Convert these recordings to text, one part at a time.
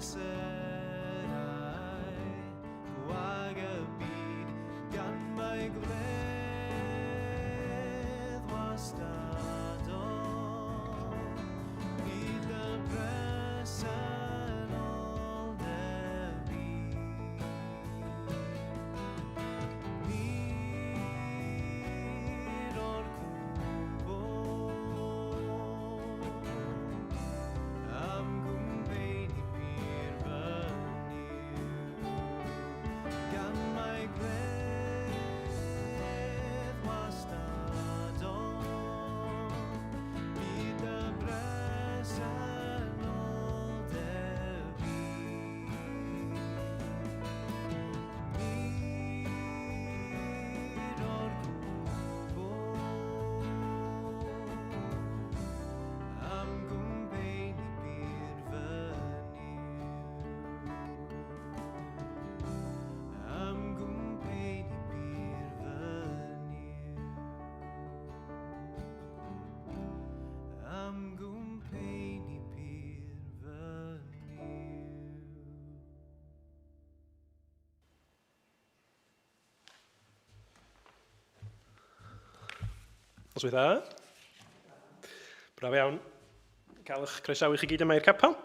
pleserau gwag y byd, gan mai gwledd wastadol bydd dy bresenoldeb i. Nid o'r cwbl am gwmpeini pur fy Nuw, gan mai gwledd wastadol bydd dy bresenoldeb i. Nid o'r cwbl am gwmpeini pur fy Nuw, am gwmpeini pur fy Nuw, am gwmpeini pur fy Nuw. Noswaith dda. Braf iawn cael eich croesawu chi gyd yma i'r capel.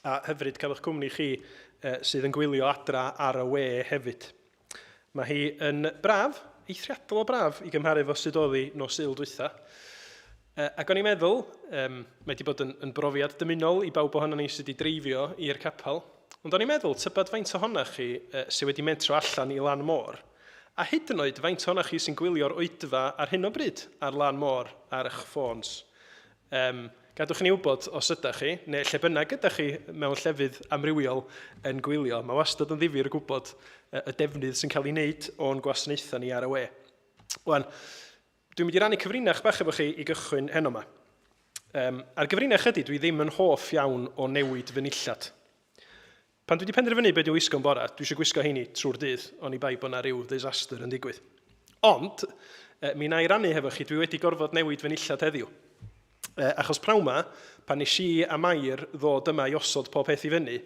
A hyfryd cael eich cwmni chi eh, sydd yn gwylio adra ar y we hefyd. Mae hi yn braf, eithriadol o braf i gymharu efo sut oedd hi nos Sul dwytha. Eh, ac o'n i'n meddwl, um, mae wedi bod yn, yn brofiad dymunol i bawb ohono ni sydd wedi dreifio i'r capel, ond o'n i'n meddwl, tybed faint ohonoch chi eh, sydd wedi mentro allan i lan môr, a hyd yn oed faint ohonoch chi sy'n gwylio'r oedfa ar hyn o bryd ar lan môr ar eich ffôns. Um, gadwch i ni wybod os ydych chi, neu lle bynnag ydych chi mewn llefydd amrywiol yn gwylio. Mae wastad yn ddifyr gwybod y defnydd sy'n cael ei wneud o'n gwasanaethau ni ar y we. Wan, dwi'n mynd i rannu cyfrinach bach efo chi i gychwyn heno yma. Um, a'r gyfrinach ydy, dwi ddim yn hoff iawn o newid fy nillad. Pan dwi wedi penderfynu be dwi'n wisgo'n bora, dwi eisiau gwisgo heini trwy'r dydd, oni bai bod 'na ryw ddisaster yn digwydd. Ond, e, mi wna i rannu hefo chi, dwi wedi gorfod newid fy nillad heddiw. E, achos prawn ma, pan nes i a Mair ddod yma i osod pob peth i fyny,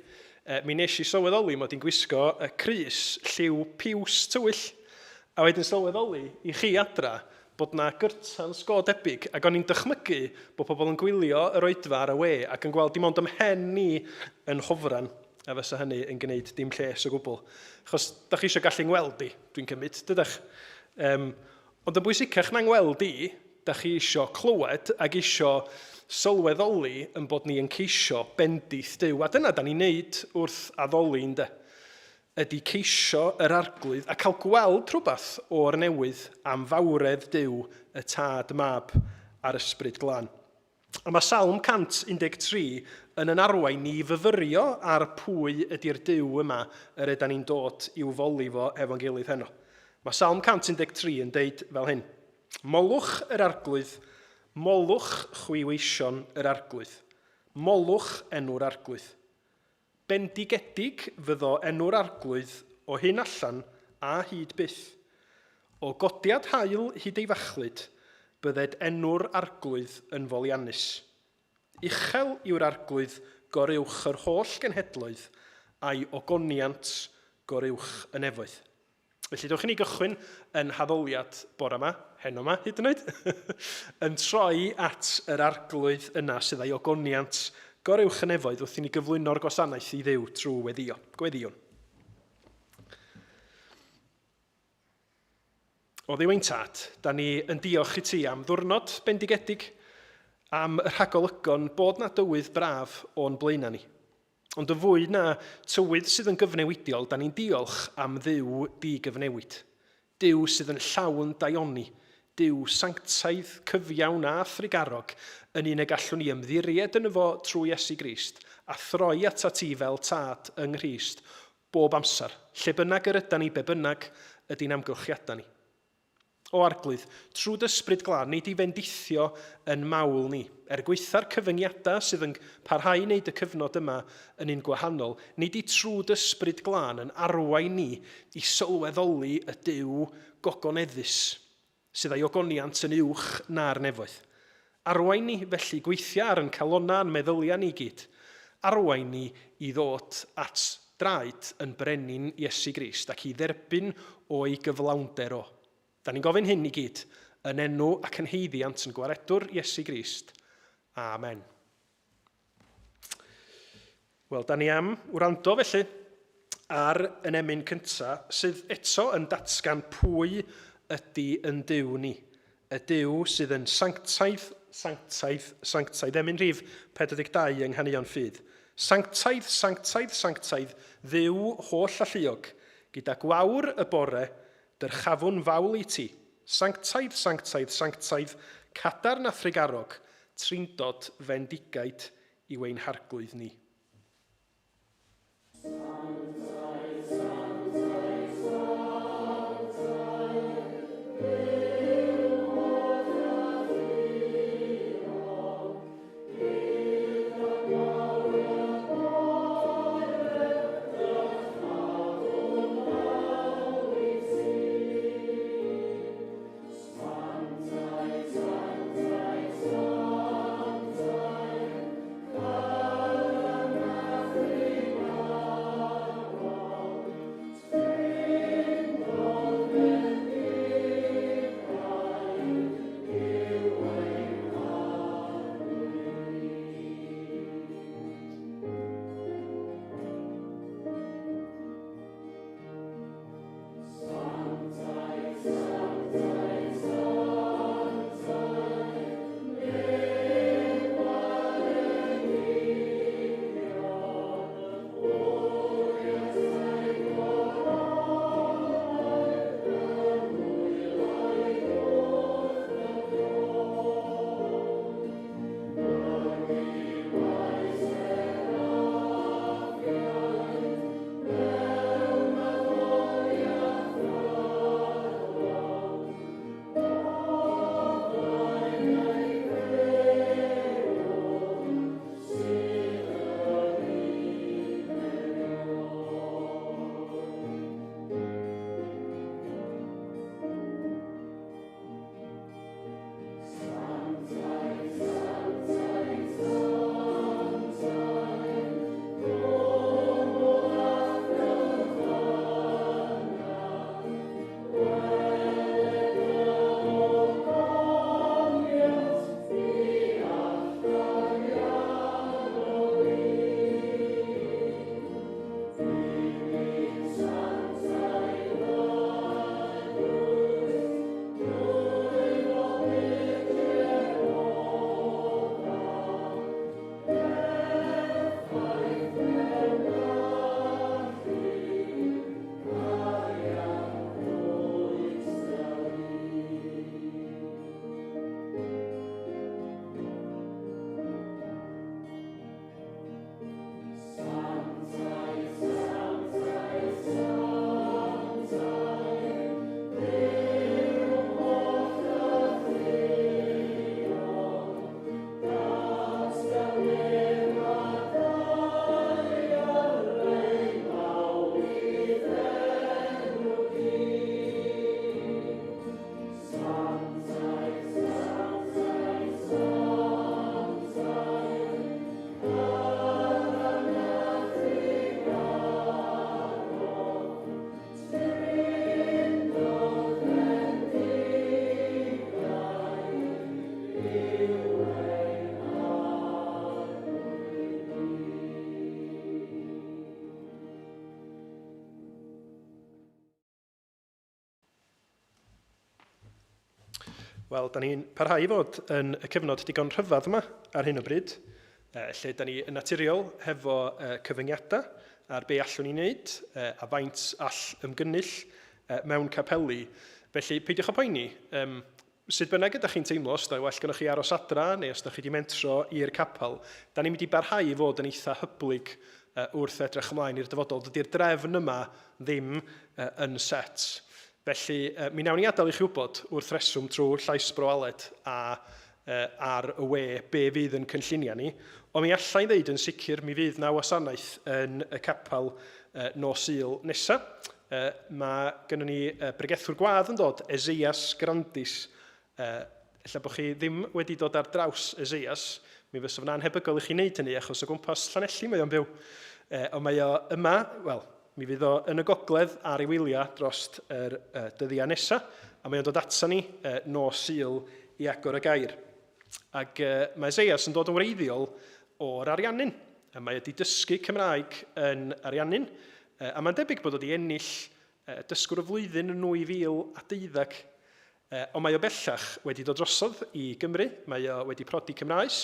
e, mi nes i sylweddoli mod i'n gwisgo y crys lliw piws tywyll. A wedyn sylweddoli i chi adra bod 'na gyrtans go debyg, ac o'n i'n dychmygu bod pobl yn gwylio yr oedfa ar y we ac yn gweld dim ond 'y mhen i yn hofran, a fysa hynny yn gwneud dim lles o gwbl. Achos da chi eisiau gallu ngweld i, dwi'n cymryd, dydach? Um, ond yn bwysicach na ngweld i, da chi eisiau clywed ac eisiau sylweddoli yn bod ni yn ceisio bendith Duw. A dyna da ni'n neud wrth addoli, ynde? ydy ceisio yr Arglwydd a cael gweld rhywbeth o'r newydd am fawredd Duw, y Tad, Mab a'r Ysbryd Glân. A mae Salm 113 yn yn arwain ni i fyfyrio ar pwy ydy'r Duw yma yr ydan ni'n dod i'w foli fo efo'n gilydd heno. Mae Salm 113 yn deud fel hyn, Molwch yr Arglwydd, molwch chwi weision yr Arglwydd, molwch enw'r Arglwydd. Bendigedig fyddo enw'r Arglwydd o hyn allan a hyd byth. O godiad haul hyd ei fachlud, bydded enw'r Arglwydd yn foliannus. Uchel yw'r Arglwydd goruwch yr holl genhedloedd, a'i ogoniant goruwch y nefoedd. Felly, dewch i ni gychwyn yn haddoliad bore yma, heno yma, hyd yn oed, yn troi at yr arglwydd yna sydd â'i ogoniant goruwch y nefoedd wrth i ni gyflwyno'r gwasanaeth i Dduw trwy weddio. Gweddiwn. O Dduw ein Tad, da ni yn diolch i ti am ddwrnod bendigedig, am y rhagolygon bod na dywydd braf o'n blaenau ni. Ond yn fwy na tywydd sydd yn gyfnewidiol, da ni'n diolch am Dduw di-gyfnewid. Duw sydd yn llawn daioni, Duw sanctaidd, cyfiawn a thrugarog, yn un y gallwn ni ymddiried yno fo trwy Iesu Grist, a throi atat ti fel Tad yng Nghrist bob amser, lle bynnag yr ydan ni, be bynnag ydy'n amgylchiadau ni. O Arglwydd, trwy d'Ysbryd Glân, nei di fendithio yn mawl ni. Er gwaetha'r cyfyngiadau sydd yn parhau i wneud y cyfnod yma yn un gwahanol, nei di trwy d'Ysbryd Glân yn arwain ni i sylweddoli y Duw gogoneddus, sydd a'i ogoniant yn uwch na'r nefoedd. Arwain ni, felly, gweithia ar yn calonnau a'n meddyliau ni gyd, arwain ni i ddod at draed yn Brenin Iesu Grist ac i dderbyn o'i gyflawnder o. Da ni'n gofyn hyn i gyd yn enw ac yn haeddiant yn Gwaredwr Iesu Grist. Amen. Wel, da ni am wrando felly ar yn emyn cynta sydd eto yn datgan pwy ydy yn Duw ni. Y Duw sydd yn sanctaidd, sanctaidd, sanctaidd. Emyn rhif 42 yng Nghaneuon Ffydd. Sanctaidd, sanctaidd, sanctaidd, Dduw holl alluog, gyda gwawr y bore, dyrchafwn fawl i ti. Sanctaidd, sanctaidd, sanctaidd, cadarn a thrugarog, trindod fendigaid yw ein Harglwydd ni. Wel, da ni'n parhau i fod yn y cyfnod digon rhyfedd yma ar hyn o bryd, lle da ni yn naturiol hefo cyfyngiadau ar be allwn ni wneud a faint all ymgynnull mewn capeli. Felly, peidiwch â poeni. Sut bynnag ydych chi'n teimlo, os da well gennych chi aros adra neu os da chi wedi mentro i'r capel, da ni'n mynd i barhau i fod yn eitha hyblyg wrth edrych ymlaen i'r dyfodol. Dydy'r drefn yma ddim yn set. Felly, mi wnawn ni adael i chi wybod wrth reswm trwy Llais Bro Aled a ar y we be fydd yn cynlluniau ni. Ond mi alla i ddeud yn sicr mi fydd 'na wasanaeth yn y capel nos Sul nesa. Mae gynnon ni bregethwr gwadd yn dod, Eseias Grandis. Ella bod chi ddim wedi dod ar draws Eseias. Mi fysa fo'n anhebygol i chi wneud hynny achos o gwmpas Llanelli mae o'n byw. E, ond mae o yma, wel, mi fydd o yn y gogledd ar ei wyliau dros yr e, dyddiau nesaf, a mae o'n dod ata ni e, nos Sul i agor y gair. Ac e, mae Eseias yn dod yn wreiddiol o'r Ariannin. A mae wedi dysgu Cymraeg yn Ariannin, e, a mae'n debyg bod wedi ennill e, dysgwr y flwyddyn yn 2012. Ond mae o bellach wedi dod drosodd i Gymru, mae o wedi prodi Cymraes,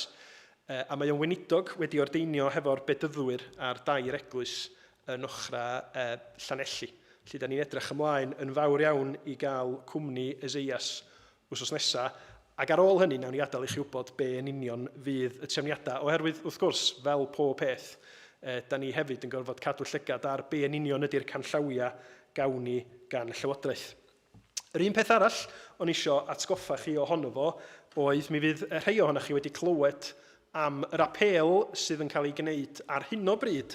a mae o'n weinidog wedi ordeinio hefo'r Bedyddwyr ar dair eglwys yn ochrau Llanelli. Felly da ni'n edrych ymlaen yn fawr iawn i gael cwmni Eseias wsos nesa, ac ar ôl hynny nawn ni adael i chi wybod be yn union fydd y trefniadau, oherwydd wrth gwrs, fel pob peth, da ni hefyd yn gorfod cadw llygad ar be yn union ydy'r canllawiau gawn ni gan y Llywodraeth. Yr un peth arall o'n i isio atgoffa chi ohono fo oedd mi fydd rhai ohonoch chi wedi clywed am yr apêl sydd yn cael ei gwneud ar hyn o bryd,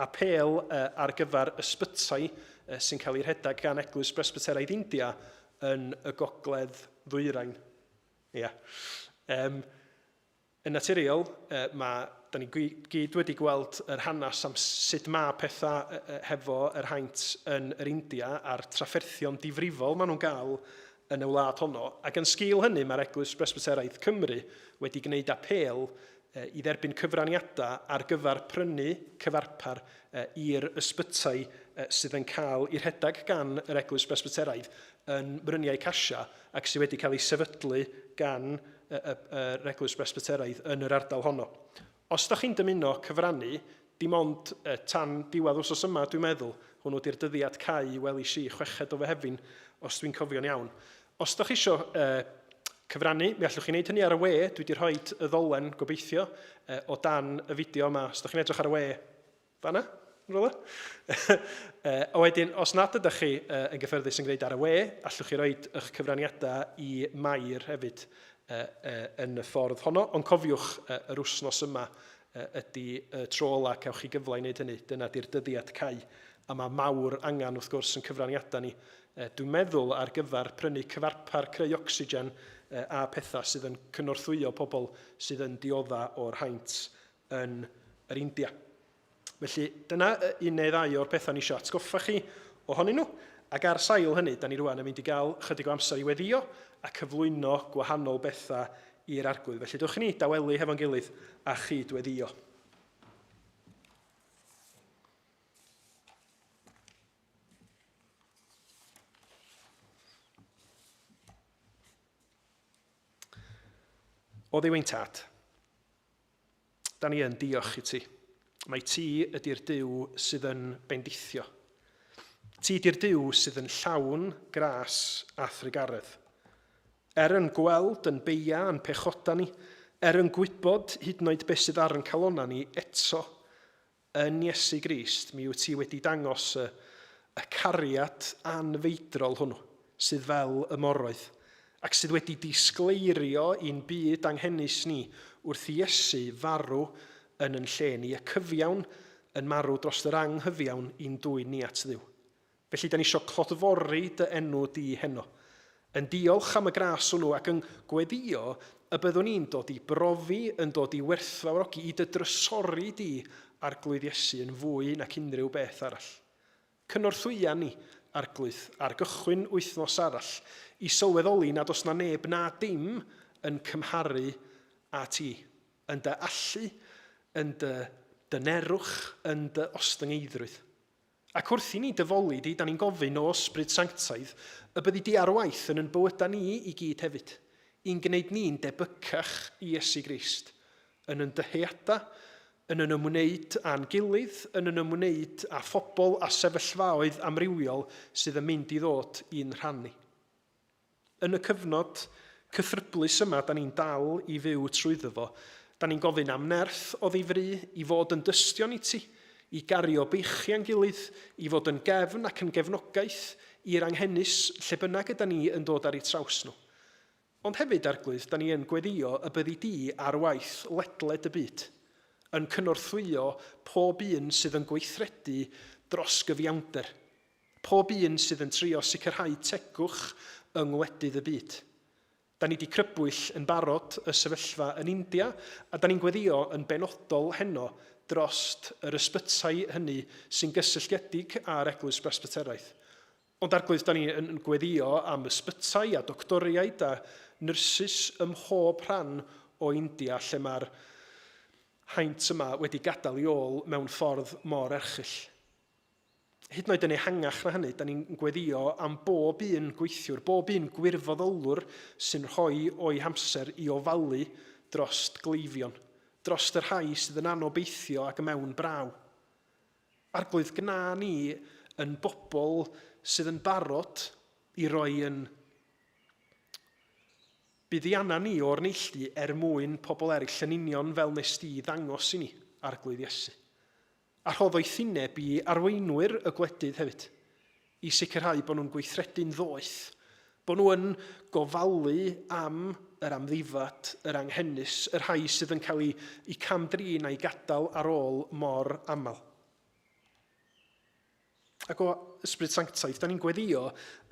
apêl ar gyfer ysbytai sy'n cael ei rhedeg gan Eglwys Bresbyteraidd India yn y gogledd ddwyrain. Ia. Um, Yn naturiol, mae, da ni gyd wedi gweld yr hanes am sut mae pethau hefo yr haint yn yr India a'r trafferthion difrifol maen nhw'n gael yn y wlad honno. Ac yn sgil hynny, mae'r Eglwys Bresbyteraidd Cymru wedi gwneud apêl i dderbyn cyfraniadau ar gyfer prynu cyfarpar i'r ysbytai sydd yn cael eu rhedeg gan yr Eglwys Bresbyteraidd yn Mryniau Casia ac sydd wedi cael ei sefydlu gan yr Eglwys Bresbyteraidd yn yr ardal honno. Os da chi'n dymuno cyfrannu, dim ond tan diwedd wsos yma dwi'n meddwl, hwnnw di'r dyddiad cau welis i, chweched o Fehefin, os dwi'n cofio'n iawn. Os da chi eisiau cyfrannu, mi allwch chi wneud hynny ar y we, dwi wedi rhoi y ddolen, gobeithio, o dan y fideo yma. Os da chi'n edrych ar y we, Fanna? Yn rhywle? A wedyn, os nad ydych chi yn gyffyrddus yn gwneud ar y we, allwch chi roed eich cyfraniadau i Mair hefyd yn y ffordd honno. Ond cofiwch, yr wythnos yma ydy y tro ola cewch chi gyfle i wneud hynny. Dyna di'r dyddiad cau. A mae mawr angen, wrth gwrs, yn cyfraniadau ni. Dwi'n meddwl ar gyfer prynu cyfarpar creu ocsigen a pethau sydd yn cynorthwyo pobl sydd yn diodda o'r haint yn yr India. Felly, dyna un neu ddau o'r pethau ni eisiau atgoffa chi ohonyn nhw. Ac ar sail hynny, da ni rwan yn mynd i gael chydig o amser i weddio a cyflwyno gwahanol bethau i'r arglwydd. Felly, dewch i ni dawelu hefo'n gilydd a chyd-weddio. O Dduw ein Tad, Da ni yn diolch i ti. Mae ti ydy'r Duw sydd yn bendithio. Ti ydy'r Duw sydd yn llawn gras a thrugaredd. Er yn gweld yn beia a'n pechoda ni, er yn gwybod hyd yn oed beth sydd ar yn calonna ni eto, Yn Iesu Grist, mi wyt ti wedi dangos y, y cariad anfeidrol hwnnw, sydd fel y moroedd, ac sydd wedi disgleirio i'n byd anghenus ni wrth i Iesu farw yn yn lle ni, y cyfiawn yn marw dros yr anghyfiawn i'n dwyn ni at Dduw. Felly, da ni isio clodfori dy enw di heno. Yn diolch am y gras hwnnw ac yn gweddïo y byddwn ni'n dod i brofi, yn dod i werthfawrogi, i dy drysori di, Arglwydd Iesu, yn fwy nac unrhyw beth arall. Cynorthwya ni, Arglwydd, ar gychwyn wythnos arall, i sylweddoli nad oes 'na neb na dim yn cymharu â ti, yn dy allu, yn dy dynerwch, yn dy ostyngeiddrwydd. Ac wrth i ni dy foli di, da ni'n gofyn o Ysbryd Sanctaidd y byddi di ar waith yn yn bywydau ni i gyd hefyd, i'n gwneud ni'n debycach i Iesu Grist, yn yn dyheadau, yn yn ymwneud â'n gilydd, yn yn ymwneud â phobl a sefyllfaoedd amrywiol sydd yn mynd i ddod i'n rhan ni. Yn y cyfnod cythryblus yma da ni'n dal i fyw trwyddo fo, da ni'n gofyn am nerth o ddifri i fod yn dystion i ti, i gario beichiau'n gilydd, i fod yn gefn ac yn gefnogaeth i'r anghenus lle bynnag yda ni yn dod ar eu traws nhw. Ond hefyd, Arglwydd, da ni yn gweddïo y byddi di ar waith ledled y byd, yn cynorthwyo pob un sydd yn gweithredu dros gyfiawnder, Pob un sydd yn trio sicrhau tegwch yng ngwledydd y byd. Da ni 'di crybwyll yn barod y sefyllfa yn India, a da ni'n gweddïo yn benodol heno drost yr ysbytai hynny sy'n gysylltiedig â'r Eglwys Bresbyteraidd. Ond Arglwydd, da ni yn gweddïo am ysbytai a doctoriaid a nyrsys ym mhob rhan o India lle mae'r haint yma wedi gadael ei ôl mewn ffordd mor erchyll. Hyd yn oed yn ehangach na hynny, da ni'n gweddïo am bob un gweithiwr, bob un gwirfoddolwr sy'n rhoi o'i hamser i ofalu drost gleifion, drost y rhai sydd yn anobeithio ac mewn braw. Arglwydd, gwna ni yn bobl sydd yn barod i roi yn buddiannau ni o'r neilltu er mwyn pobl eraill yn union fel nes di ddangos i ni, Arglwydd Iesu. A rho ddoethineb i arweinwyr y gwledydd hefyd, i sicrhau bod nhw'n gweithredu'n ddoeth, bod nhw yn gofalu am yr amddifad, yr anghenus, y rhai sydd yn cael eu cam-drin a'u gadael ar ôl mor aml. Ac o Ysbryd Sanctaidd, da ni'n gweddio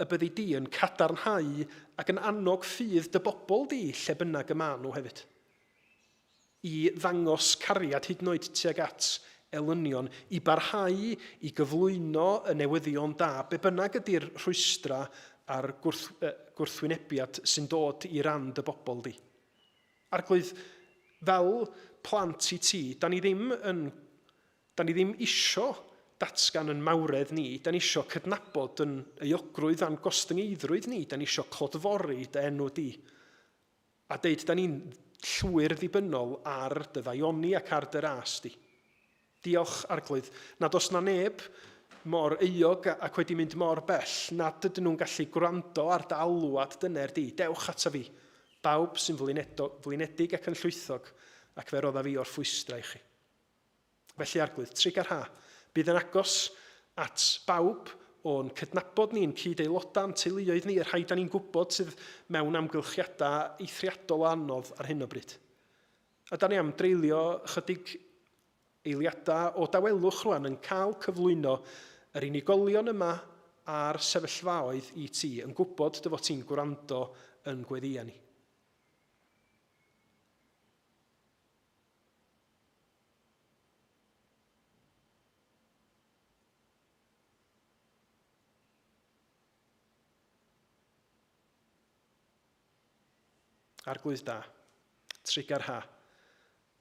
y byddi di yn cadarnhau ac yn annog ffydd dy bobl di lle bynnag y maen nhw hefyd. i ddangos cariad hyd yn oed tuag at elynion, i barhau i gyflwyno y newyddion da, be bynnag ydy'r rhwystrau a'r gwrth, gwrthwynebiad sy'n dod i ran dy bobl di. Arglwydd, fel plant i ti, da ni ddim yn da ni ddim isio datgan yn mawredd ni, da ni isio cydnabod yn euogrwydd a'n gostyngeiddrwydd ni, da ni isio clodfori dy enw di. A deud, da ni'n llwyr ddibynnol ar dy ddaioni ac ar dy ras di. Diolch, Arglwydd, nad oes 'na neb mor euog ac wedi mynd mor bell nad ydyn nhw'n gallu gwrando ar dy alwad dyner di, Dewch ata fi, bawb sy'n flinedig ac yn llwythog, ac fe roddaf fi orffwystra i chi. Felly, Arglwydd, trugarha. Bydd yn agos at bawb o'n cydnabod ni'n cyd-aelodau, a'n teuluoedd ni, y rhai da ni'n gwybod sydd mewn amgylchiadau eithriadol o anodd ar hyn o bryd. A da ni am dreulio ychydig eiliadau o dawelwch rwan yn cael cyflwyno yr unigolion yma a'r sefyllfaoedd i ti, yn gwybod dy fod ti'n gwrando yn gweddïau ni. Arglwydd da, trugarha.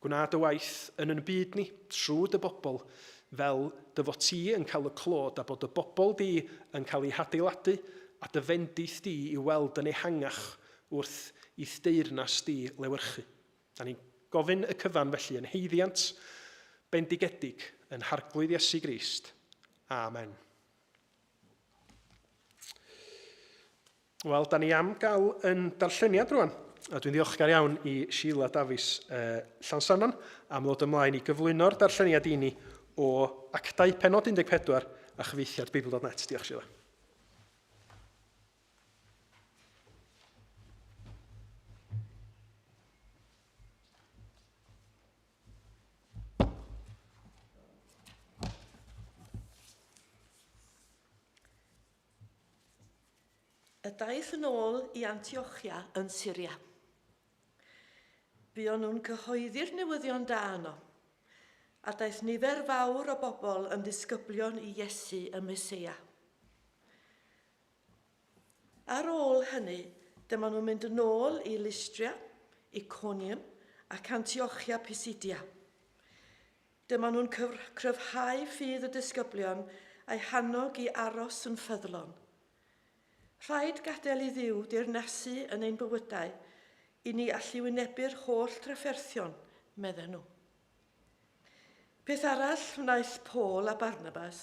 Gwna dy waith yn yn byd ni, trwy dy bobl, fel dy fod ti yn cael y clod a bod dy bobl di yn cael eu hadeiladu a dy fendith di i'w weld yn ehangach wrth i'th deyrnas di lewyrchu. Da ni'n gofyn y cyfan felly yn haeddiant bendigedig yn Harglwydd Iesu Grist. Amen. Wel, da ni am gael yn darlleniad rwan. A dwi'n ddiolchgar iawn i Sheila Davies eh, Llansannan am ddod ymlaen i gyflwyno'r darlleniad i ni o Actau penod 14 a chyfieithiad Beibl.net. Diolch, Sheila. Y daith yn ôl i Antiochia yn Syria. Buon nhw'n cyhoeddi'r newyddion da yno, a daeth nifer fawr o bobl yn ddisgyblion i Iesu y Meseia. Ar ôl hynny, dyma nhw'n mynd yn ôl i Lystria, Iconium ac Antiochia Pisidia. Dyma nhw'n cryfhau ffydd y disgyblion a'u hannog i aros yn ffyddlon. Rhaid gadael i Dduw deyrnasu yn ein bywydau i ni allu wynebu'r holl drafferthion, medden nhw. Peth arall wnaeth Paul a Barnabas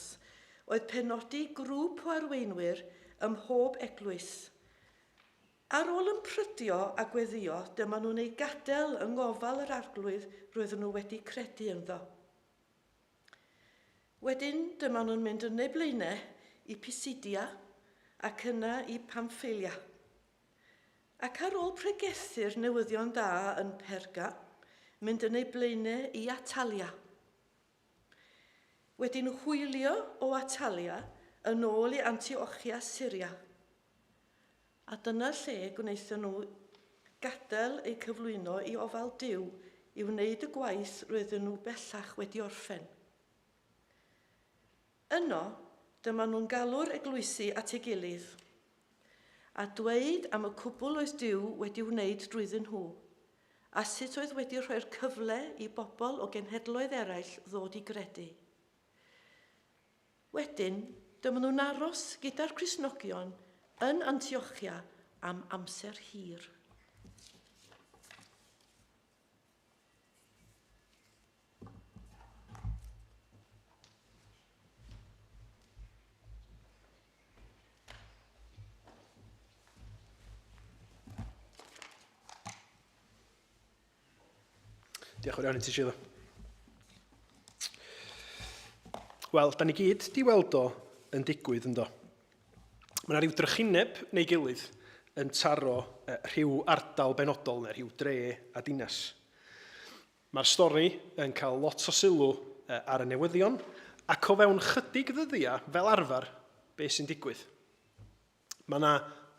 oedd penodi grŵp o arweinwyr ym mhob eglwys. Ar ôl ymprydio a gweddïo, dyma nhw'n eu gadael yng ngofal yr Arglwydd roedden nhw wedi credu ynddo. Wedyn, dyma nhw'n mynd yn eu blaenau i Pisidia ac yna i Pamphylia. Ac ar ôl pregethu'r newyddion da yn Perga, mynd yn ei blaenau i Atalia. Wedyn hwylio o Atalia yn ôl i Antiochia, Syria. A dyna lle gwnaethon nhw Gadael eu cyflwyno i ofal Duw i wneud y gwaith roedden nhw bellach wedi orffen. Yno, dyma nhw'n galw'r eglwysi at ei gilydd, a dweud am y cwbl oedd Duw wedi wneud drwyddyn nhw, a sut oedd wedi rhoi'r cyfle i bobl o genhedloedd eraill ddod i gredu. Wedyn, dyma nhw'n aros gyda'r Cristnogion yn Antiochia am amser hir. Diolch yn fawr iawn i ti, Sheila. Wel, da ni gyd di weld o yn digwydd ynddo. Mae yna rhyw drychineb neu gilydd yn taro rhyw ardal benodol neu rhyw dre a dinas. Mae'r stori yn cael lot o sylw ar y newyddion ac o fewn chydig ddyddiau, fel arfer, be sy'n digwydd? Mae yna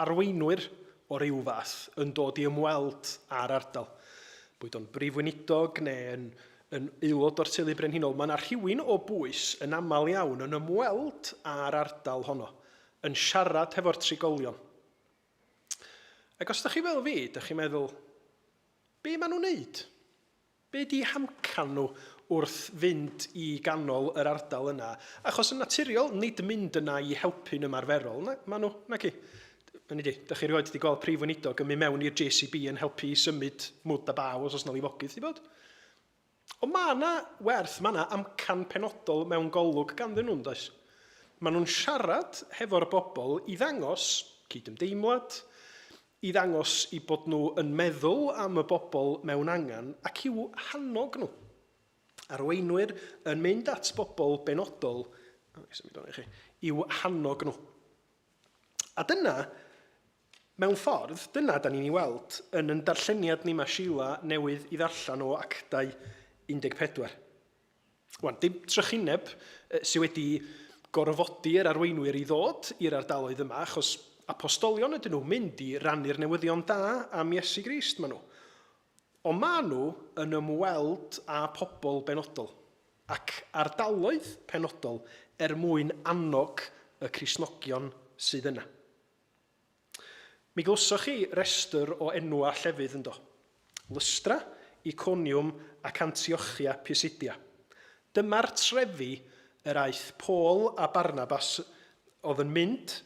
arweinwyr o ryw fath yn dod i ymweld â'r ardal. Boed o'n brif weinidog neu yn, yn aelod o'r teulu brenhinol, mae yna rhywun o bwys yn aml iawn yn ymweld â'r ardal honno, yn siarad hefo'r trigolion. Ac os ydych chi fel fi, ydych chi'n meddwl, be maen nhw'n neud? Be 'di hamcan nhw wrth fynd i ganol yr ardal yna? Achos yn naturiol, nid mynd yna i helpu'n ymarferol, na, maen nhw, naci? Hynny 'di, dach chi rioed 'di gweld prif weinidog yn mynd mewn i'r JCB yn helpu i symud mwd a baw os oes 'na lifogydd 'di bod? Ond mae 'na werth, mae 'na amcan penodol mewn golwg ganddyn nhw, yn does? Maen nhw'n siarad hefo'r bobl i ddangos cydymdeimlad, i ddangos eu bod nhw yn meddwl am y bobl mewn angen ac i'w hannog nhw. Arweinwyr yn mynd at bobl benodol, symud i chi, i'w hannog nhw. A dyna, mewn ffordd, dyna da ni'n ei weld yn yn darlleniad ni mae Sheila newydd i ddarllen o Actau 14. Wan, dim trychineb sydd wedi gorfodi yr arweinwyr i ddod i'r ardaloedd yma, achos apostolion ydyn nhw, mynd i rannu'r newyddion da am Iesu Grist maen nhw. Ond maen nhw yn ymweld â pobl benodol ac ardaloedd penodol er mwyn annog y Cristnogion sydd yna. Mi glywsoch chi restr o enwau llefydd ynddo. Lystra, Iconiwm ac Antiochia Pisidia. Dyma'r trefi yr aeth Paul a Barnabas oedd yn mynd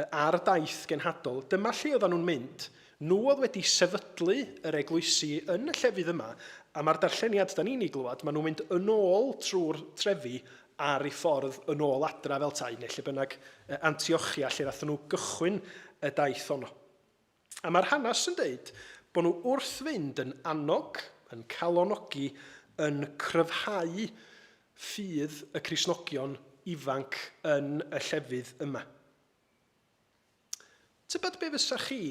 ar daith genhadol. Dyma lle oedden nhw'n mynd. Nhw oedd wedi sefydlu yr eglwysi yn y llefydd yma, a mae'r darlleniad da ni'n ei glywed, maen nhw'n mynd yn ôl trwy'r trefi ar ei ffordd yn ôl adra fel tai, neu lle bynnag, Antiochia, lle ddathon nhw gychwyn y daith honno. A mae'r hanes yn deud bod nhw wrth fynd yn annog, yn calonogi, yn cryfhau ffydd y Cristnogion ifanc yn y llefydd yma. Tybed be fysa chi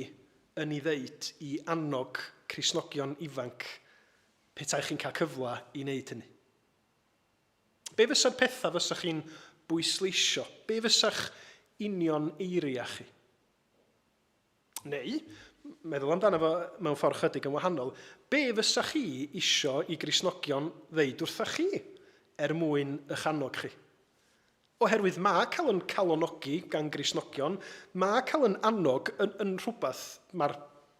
yn ei ddeud i annog Cristnogion ifanc petai chi'n cael cyfle i wneud hynny? Be fysa'r pethau fysa chi'n bwysleisio? Be fysa'ch union eiriau chi? Neu, meddwl amdano fo mewn ffordd chydig yn wahanol, be fysa chi isio i Gristnogion ddeud wrtha chi er mwyn eich annog chi? Oherwydd mae cael yn calonogi gan Gristnogion, mae cael yn annog yn, yn rhywbeth mae'r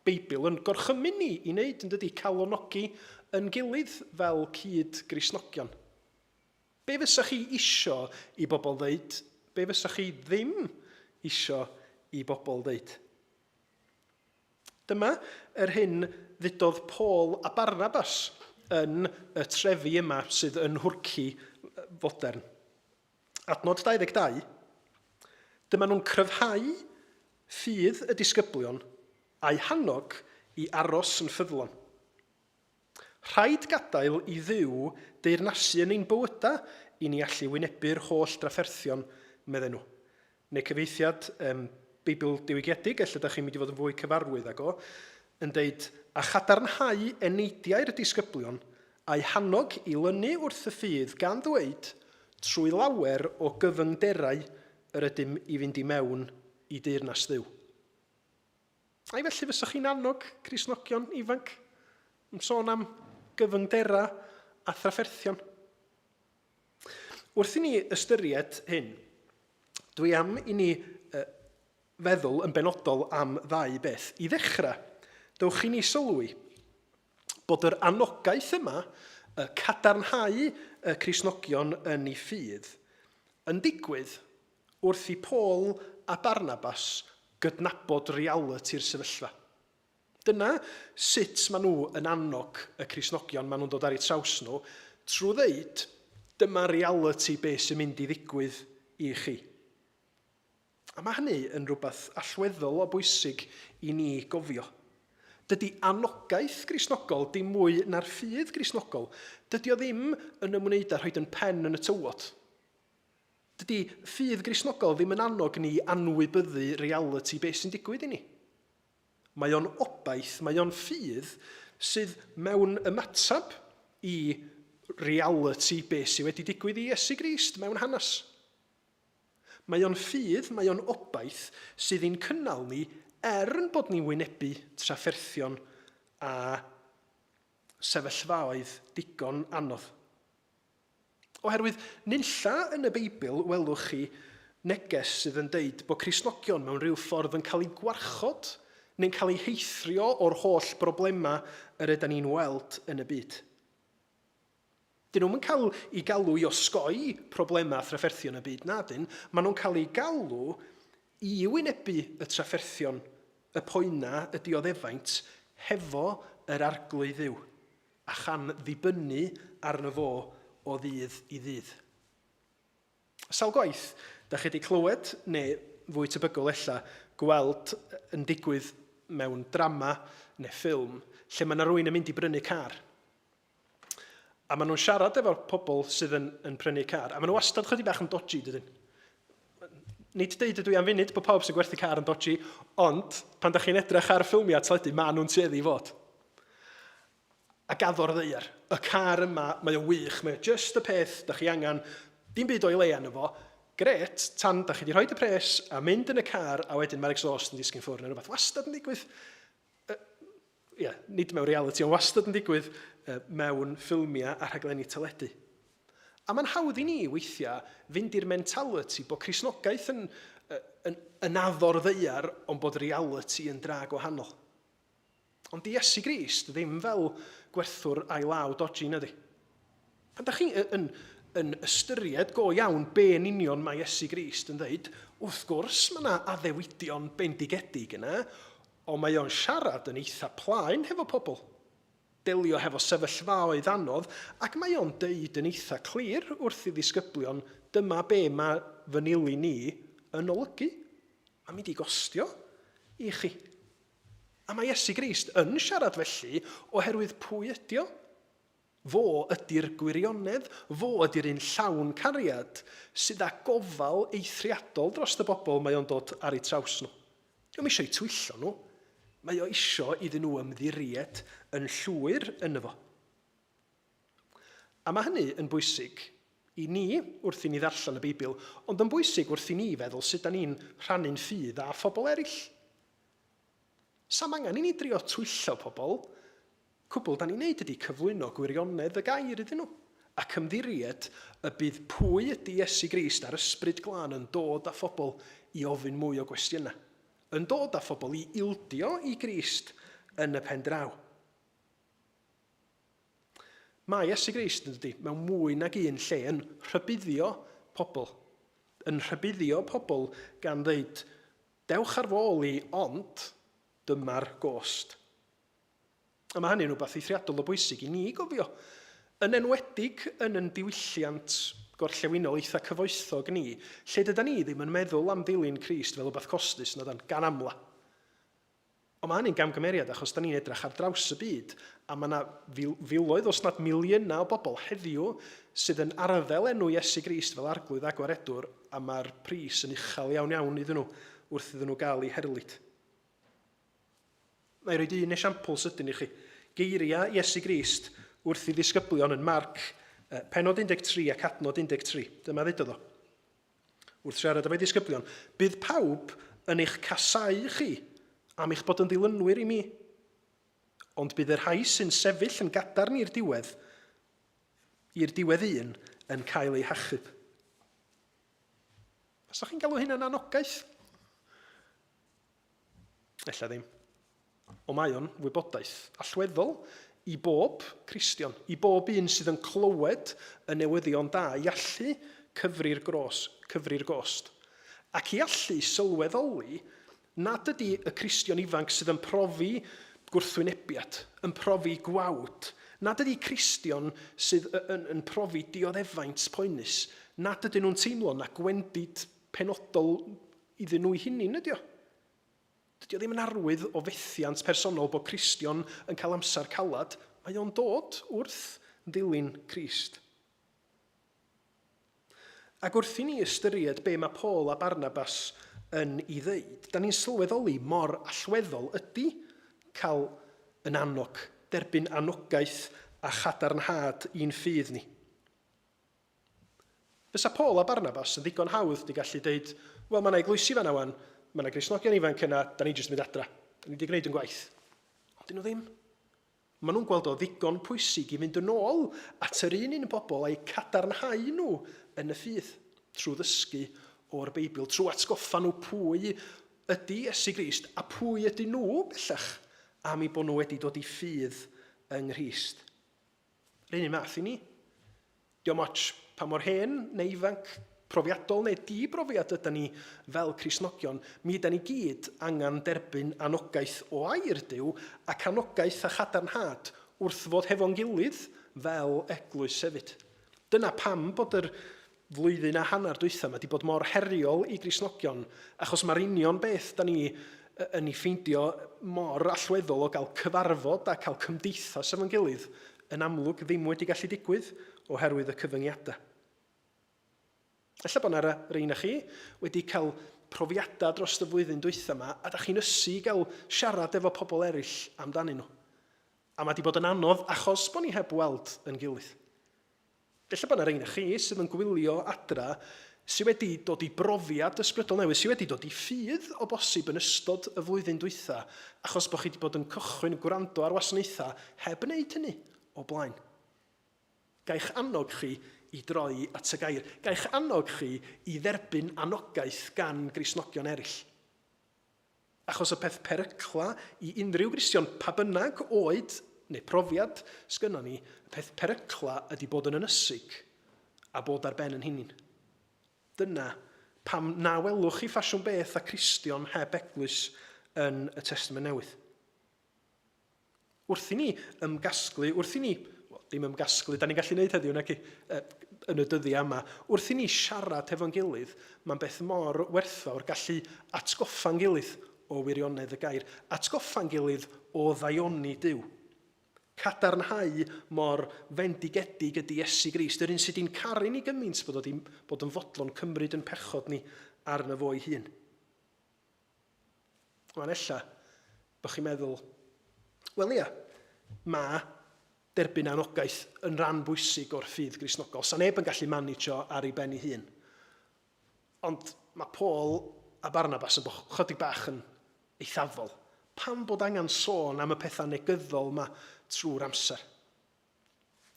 Beibl yn gorchymyn ni i wneud, yn dydy, calonogi yn gilydd fel cyd-Gristnogion. Be fysa chi isio i bobl ddeud? Be fysa chi ddim isio i bobl ddeud? Dyma yr hyn ddudodd Paul a Barnabas yn y trefi yma sydd yn Nhwrci fodern. Adnod 22, Dyma nhw'n cryfhau ffydd y disgyblion a'u hannog i aros yn ffyddlon. Rhaid gadael i Dduw deyrnasu yn ein bywydau i ni allu wynebu'r holl drafferthion, medden nhw. Neu cyfieithiad um, Beibl Diwygiedig, ella da chi'n mynd i fod yn fwy cyfarwydd ag o, yn deud, a chadarnhau eneidiau'r disgyblion, a'u hannog i lynu wrth y ffydd gan ddweud, trwy lawer o gyfyngderau yr ydym i fynd i mewn i deyrnas Dduw. Ai felly fyswch chi'n annog Cristnogion ifanc yn sôn am gyfyngderau a thrafferthion? Wrth i ni ystyried hyn, dwi am i ni feddwl yn benodol am ddau beth. I ddechrau, dewch i ni sylwi bod yr anogaeth yma, y cadarnhau y Cristnogion yn ei ffydd, yn digwydd wrth i Paul a Barnabas gydnabod realiti'r sefyllfa. Dyna sut maen nhw yn annog y Cristnogion maen nhw'n dod ar eu traws nhw, trwy ddeud, dyma realiti be sy'n mynd i ddigwydd i chi. A mae hynny yn rhywbeth allweddol o bwysig i ni gofio. Dydy anogaeth Gristnogol dim mwy na'r ffydd Gristnogol. Dydy o ddim yn ymwneud â rhoi yn pen yn y tywod. Dydy ffydd Gristnogol ddim yn annog ni i anwybyddu realiti beth sy'n digwydd i ni. Mae o'n obaith, mae o'n ffydd sydd mewn ymateb i realiti beth sydd wedi digwydd i Iesu Grist mewn hanes. Mae o'n ffydd, mae o'n obaith sydd i'n cynnal ni er yn bod ni'n wynebu trafferthion a sefyllfaoedd digon anodd. Oherwydd nunlla yn y Beibl welwch chi neges sydd yn deud bod Cristnogion mewn rhyw ffordd yn cael eu gwarchod neu'n cael eu heithrio o'r holl broblemau yr ydan ni'n weld yn y byd. Dyn nhw'm yn cael eu galw i osgoi problemau a thrafferthion y byd, na dyn. Maen nhw'n cael eu galw i wynebu y trafferthion, y poenau, y dioddefaint, hefo yr Arglwydd Dduw. a chan ddibynnu arno fo o ddydd i ddydd. Sawl gwaith da chi wedi clywed, neu fwy tebygol ella, gweld yn digwydd mewn drama neu ffilm, lle mae yna rwy'n yn mynd i brynu car. A maen nhw'n siarad efo'r pobl sydd yn, yn prynu car, a maen nhw wastad chydig bach yn dodgy, dydyn? Nid deud ydw i am funud bod pawb sy'n gwerthu car yn dodgy, ond pan da chi'n edrych ar ffilmiau teledu, maen nhw'n tueddu i fod. A gaddo'r ddaear. Y car yma, mae o wych, mae o just y peth da chi angen, dim byd o'i le arno fo. Gret, tan da chi wedi rhoi y pres a mynd yn y car, a wedyn mae'r exhaust yn disgyn ffwrdd neu rhywbeth. Wastad yn digwydd. Ia, yeah, nid mewn reality, ond wastad yn digwydd mewn ffilmiau a rhaglenni teledu. A mae'n hawdd i ni, weithiau, fynd i'r mentality bod Cristnogaeth yn, yn, yn addo'r ddaear, ond bod reality yn dra gwahanol. Ond di Iesu Grist ddim fel gwerthwr a'i law dodgy, na di. Pan da chi yn, yn ystyried go iawn be yn union mae Iesu Grist yn dweud, wrth gwrs mae yna addewidion bendigedig yna, ond mae o'n siarad yn eitha plaen hefo pobl. Delio hefo sefyllfaoedd anodd, ac mae o'n deud yn eitha clir wrth i ddisgyblion, dyma be mae fy nilyn ni yn olygu. Mae'n mynd i gostio i chi. A mae Iesu Grist yn siarad felly oherwydd pwy ydi o? Fo ydi'r gwirionedd, fo ydi'r un llawn cariad sydd â gofal eithriadol dros y bobl mae o'n dod ar eu traws nhw. Dio'm isio eu twyllo nhw, mae o isio iddyn nhw ymddiried yn llwyr yno fo. A mae hynny yn bwysig i ni wrth i ni ddarllen y Beibl, ond yn bwysig wrth i ni feddwl sut da ni'n rhannu'n ffydd â phobl eraill. Sa'm angen i ni drio twyllo pobl, cwbl da ni'n neud ydi cyflwyno gwirionedd y gair iddyn nhw, ac ymddiried y bydd pwy ydi Iesu Grist a'r Ysbryd Glân yn dod â phobl i ofyn mwy o gwestiynau, yn dod â phobl i ildio i Grist yn y pen draw. Mae Iesu Grist, yn dydi, mewn mwy nag un lle yn rhybuddio pobl. Yn rhybuddio pobl gan ddeud, Dewch ar fy ôl i, ond dyma'r gost. A mae hynny'n rhywbeth eithriadol o bwysig i ni gofio, yn enwedig yn yn diwylliant gorllewinol eitha cyfoethog ni, lle dyda ni ddim yn meddwl am ddilyn Crist fel rhywbeth costus, na dan, gan amla. Ond mae hynny'n gamgymeriad achos da ni'n edrych ar draws y byd a mae yna filoedd os nad miliynau o bobl heddiw sydd yn arddel enw Iesu Grist fel Arglwydd a Gwaredwr a mae'r pris yn uchel iawn iawn iddyn nhw wrth iddyn nhw gael eu herlid. Na i roed un esiampl sydyn i chi. Geiriau Iesu Grist wrth i ddisgyblion yn Marc pennod 13 ac adnod 13. Dyma ddudodd o. Wrth siarad efo'i ddisgyblion, bydd pawb yn eich casáu chi am eich bod yn ddilynwyr i mi. Ond bydd y rhai sy'n sefyll yn gadarn i'r diwedd, i'r diwedd un, yn cael eu hachub. Faswch chi'n galw hynna'n anogaeth? Ella ddim. Ond mae o'n wybodaeth allweddol i bob Cristion, i bob un sydd yn clywed y newyddion da, i allu cyfri'r gros, cyfri'r gost. Ac i allu sylweddoli nad ydy y Cristion ifanc sydd yn profi gwrthwynebiad, yn profi gwawd, nad ydy Cristion sydd yn, yn profi dioddefaint poenus, nad ydyn nhw'n teimlo na gwendid penodol iddyn nhw'u hunain ydy o. Dydy o ddim yn arwydd o fethiant personol bod Cristion yn cael amser caled, mae o'n dod wrth ddilyn Crist. Ac wrth i ni ystyried be mae Paul a Barnabas yn ei ddeud, da ni'n sylweddoli mor allweddol ydy cael yn annog, derbyn anogaeth a chadarnhad i'n ffydd ni. Fysa Paul a Barnabas yn ddigon hawdd 'di gallu deud, wel, mae 'na eglwysi fan'na 'wan, mae 'na Gristnogion ifanc yna, da ni jyst yn mynd adra. Da ni 'di gwneud yn gwaith. Ond 'dyn nhw ddim. Maen nhw'n gweld o ddigon pwysig i fynd yn ôl at yr un un bobl a'u cadarnhau nhw yn y ffydd, trwy ddysgu o'r Beibl, trwy atgoffa nhw pwy ydy Iesu Grist a pwy ydyn nhw bellach am eu bod nhw wedi dod i ffydd yng Nghrist. Yr un math i ni. Diolch ots pa mor hen neu ifanc, profiadol neu di-brofiad yda ni fel Cristnogion, mi yda ni gyd angen derbyn anogaeth o air Duw ac anogaeth a chadarnhad wrth fod hefo'n gilydd fel eglwys hefyd. Dyna pam bod yr flwyddyn a hanner dwytha 'ma 'di bod mor heriol i Gristnogion, achos mae'r union beth 'da ni yn ei ffeindio mor allweddol o gael cyfarfod a cael cymdeithas efo'n gilydd yn amlwg ddim wedi gallu digwydd oherwydd y cyfyngiadau. Ella bod 'na rei na chi wedi cael profiadau dros y flwyddyn dwytha 'ma a da chi'n ysu i gael siarad efo pobl eraill amdanyn nhw. A mae 'di bod yn anodd achos bod ni heb weld yn gilydd. Ella bod 'na rei na chi sydd yn gwylio adra sy wedi dod i brofiad ysbrydol newydd, sy wedi dod i ffydd o bosib yn ystod y flwyddyn dwytha, achos bod chi wedi bod yn cychwyn gwrando ar wasanaethau heb wneud hynny o blaen. Ga i'ch annog chi i droi at y gair. Ga i'ch annog chi i dderbyn anogaeth gan Gristnogion eraill. Achos y peth perycla i unrhyw Gristion, pa bynnag oed neu profiad sgynnon ni, y peth perycla ydy bod yn ynysig a bod ar ben yn hunin. Dyna pam na welwch chi ffasiwn beth a Cristion heb eglwys yn y Testament Newydd. Wrth i ni ymgasglu, wrth i ni, wel, dim ymgasglu, da ni'n gallu gwneud heddiw, naci, yn y dyddiau yma, wrth i ni siarad hefo'n gilydd, mae'n beth mor werthfawr gallu atgoffa'n gilydd o wirionedd y gair, atgoffa'n gilydd o ddaioni Duw. Cadarnhau mor fendigedig ydy Iesu Grist, yr un sydd wedi'n caru ni gymaint bod wedi bod yn fodlon cymryd yn pechod ni arno fo'i hun. Wan ella bod chi'n meddwl, wel ia, mae derbyn anogaeth yn rhan bwysig o'r ffydd Gristnogol. Sa neb yn gallu managio ar ei ben ei hun. Ond mae Paul a Barnabas yn bod chydig bach yn eithafol. Pam bod angen sôn am y pethau negyddol yma trwy'r amser?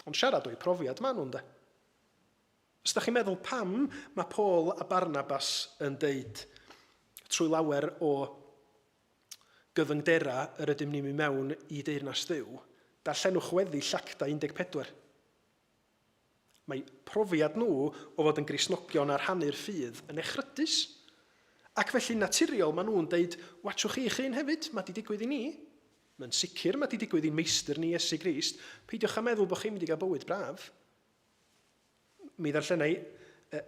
Ond siarad o'u profiad maen nhw, ynde? Os da chi'n meddwl pam mae Paul a Barnabas yn deud trwy lawer o gyfyngderau yr ydym ni'n mynd mewn i deyrnas Dduw, darllenwch weddill Actau 14. Mae profiad nhw o fod yn Gristnogion a rhannu'r ffydd yn echrydus. Ac felly'n naturiol maen nhw'n deud, watchwch chi'ch hun hefyd, mae 'di digwydd i ni. Mae'n sicr mae 'di digwydd i'n meistr ni Iesu Grist, peidiwch â meddwl bod chi'n mynd i gael bywyd braf. Mi ddarllenai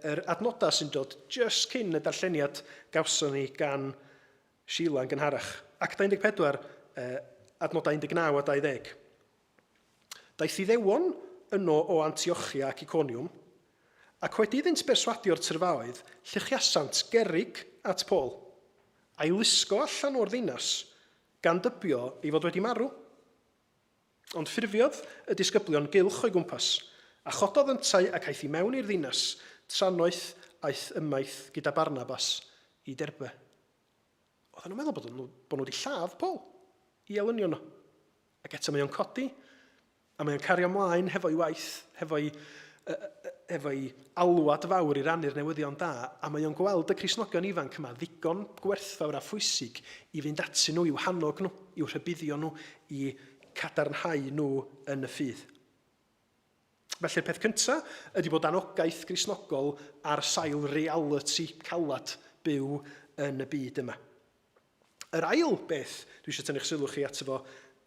yr adnodau sy'n dod jyst cyn y darlleniad gawson ni gan Sheila yn gynharach. Actau 14, adnodau 19 a 20. Daeth Iddewon yno o Antiochia ac Iconiwm, ac wedi iddynt berswadio'r tyrfaoedd, lluchiasant gerrig at Paul, a'i lusgo allan o'r ddinas, gan dybio ei fod wedi marw. Ond ffurfiodd y disgyblion gylch o'i gwmpas, a chododd yntau ac aeth i mewn i'r ddinas, trannoeth aeth ymaith gyda Barnabas i Derbe. Oedden nhw'n meddwl bod nhw, bod nhw wedi lladd Paul i elynion nhw. Ac eto mae o'n codi, a mae o'n cario ymlaen hefo'i waith, hefo'i hefo'i alwad fawr i rannu'r newyddion da, a mae o'n gweld y Cristnogion ifanc yma ddigon gwerthfawr a phwysig i fynd atyn nhw, i'w hannog nhw, i'w rhybuddio nhw, i cadarnhau nhw yn y ffydd. Felly'r peth cyntaf ydy bod anogaeth Gristnogol ar sail realiti calad byw yn y byd yma. Yr ail beth dwi eisiau tynnu'ch sylw chi ato fo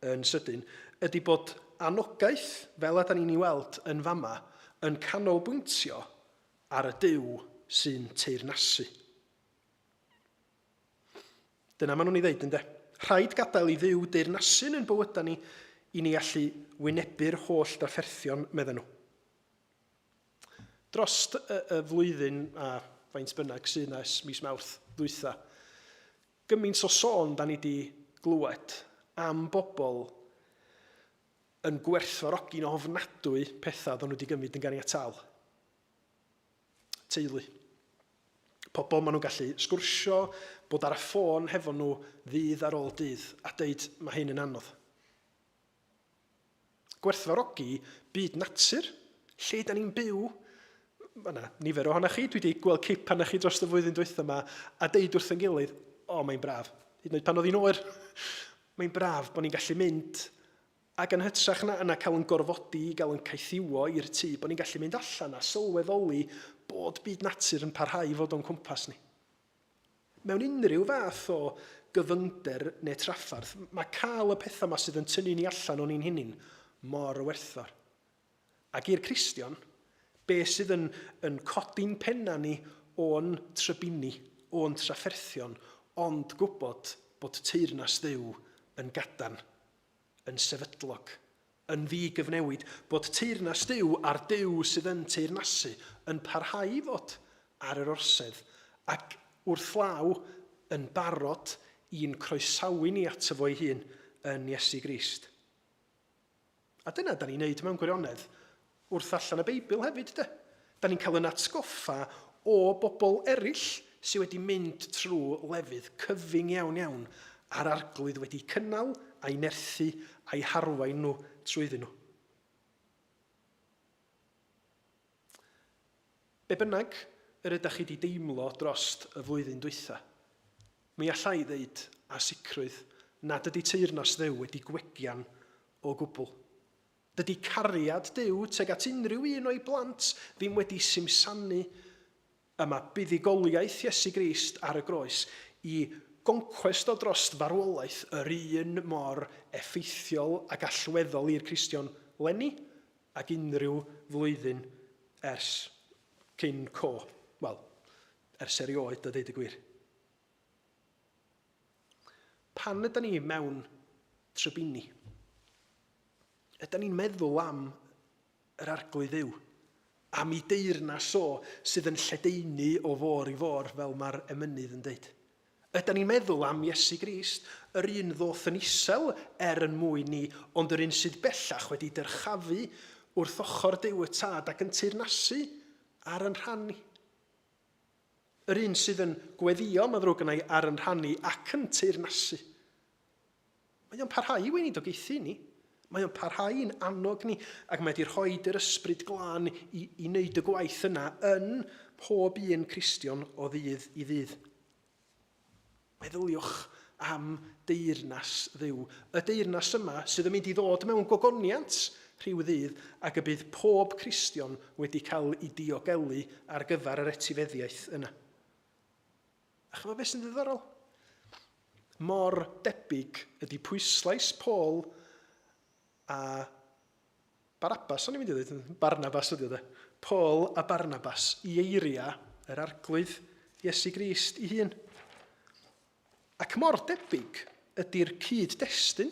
yn sydyn ydy bod anogaeth, fel a da ni'n ei weld yn fama, yn canolbwyntio ar y Duw sy'n teyrnasu. Dyna maen nhw'n ei ddeud, ynde? Rhaid gadael i Dduw deyrnasu yn ein bywydau ni i ni allu wynebu'r holl drafferthion, medden nhw. Drost y, y flwyddyn a faint bynnag sydd 'na ers mis Mawrth ddwytha, gymaint o sôn da ni di glywed am bobl yn gwerthfawrogi'n ofnadwy pethau oedden nhw wedi gymryd yn ganiataol. Teulu. Pobl maen nhw'n gallu sgwrsio, bod ar y ffôn hefo nhw ddydd ar ôl dydd a deud mae hyn yn anodd. Gwerthfawrogi byd natur, lle da ni'n byw. Mae yna nifer ohonoch chi, dwi wedi gweld cip arnoch chi dros y flwyddyn dwytha yma a deud wrth yn gilydd, o, mae'n braf. Hyd yn oed pan oedd hi'n oer, mae'n braf bod ni'n gallu mynd Ac yn hytrach na na cael yn gorfodi i gael yn caethiwo i'r tŷ, bod ni'n gallu mynd allan a sylweddoli bod byd natur yn parhau i fod o'n cwmpas ni. Mewn unrhyw fath o gyfyngder neu trafferth, mae cael y pethau yma sydd yn tynnu ni allan o'n ein hunain mor werthfawr. Ac i'r Cristion, be sydd yn, yn codi'n penna ni o'n trybini, o'n trafferthion, ond gwybod bod teyrnas Dduw yn gadarn yn sefydlog, yn ddi-gyfnewid, bod teyrnas Duw a'r Duw sydd yn teyrnasu yn parhau i fod ar yr orsedd ac wrth law yn barod i'n croesawu ni ato fo'i hun yn Iesu Grist. A dyna da ni'n neud mewn gwirionedd wrth ddarllen y Beibl hefyd, de. Da ni'n cael yn atgoffa o bobl eraill sydd wedi mynd trwy lefydd cyfyng iawn iawn a'r Arglwydd wedi cynnal a'i nerthu a'i harwain nhw trwyddyn nhw. Be bynnag yr ydych chi wedi deimlo drost y flwyddyn dwytha, mi alla i ddeud â sicrwydd nad ydy teyrnas Dduw wedi gwegian o gwbl. Dydy cariad Duw tuag at unrhyw un o'i blant ddim wedi simsanu y mae buddugoliaeth Iesu Grist ar y groes i goncwest o drost farwolaeth yr un mor effeithiol ac allweddol i'r Cristion 'leni ag unrhyw flwyddyn ers cyn co, wel, ers erioed a deud y gwir. Pan ydan ni mewn trybini, ydan ni'n meddwl am yr Arglwydd Dduw, am ei deyrnas o sydd yn lledaenu o fôr i fôr, fel mae'r emynydd yn deud. Ydan ni'n meddwl am Iesu Grist, yr un ddoth yn isel er yn mwyn ni, ond yr un sydd bellach wedi dyrchafu wrth ochr Duw y Tad ac yn teyrnasu ar yn rhan ni. Yr un sydd yn gweddïo, mae'n ddrwg gynna i, ar yn rhan ni ac yn teyrnasu. Mae o'n parhau i weinidogaethu ni. Mae o'n parhau i'n annog ni ac mae wedi rhoi yr ysbryd glân i, i wneud y gwaith yna yn pob un Cristion o ddydd i ddydd. Meddyliwch am deyrnas Dduw. Y deyrnas yma sydd yn mynd i ddod mewn gogoniant rhyw ddydd ac y bydd pob Cristion wedi cael ei diogelu ar gyfer yr etifeddiaeth yna. A chymod beth sy'n ddiddorol? Mor debyg ydy pwyslais Paul a Barabbas, o'n i'n mynd i ddweud, Barnabas ydy o de. Paul a Barnabas i eiriau yr Arglwydd Iesu Grist ei hun. Ac mor debyg ydy'r cyd-destun,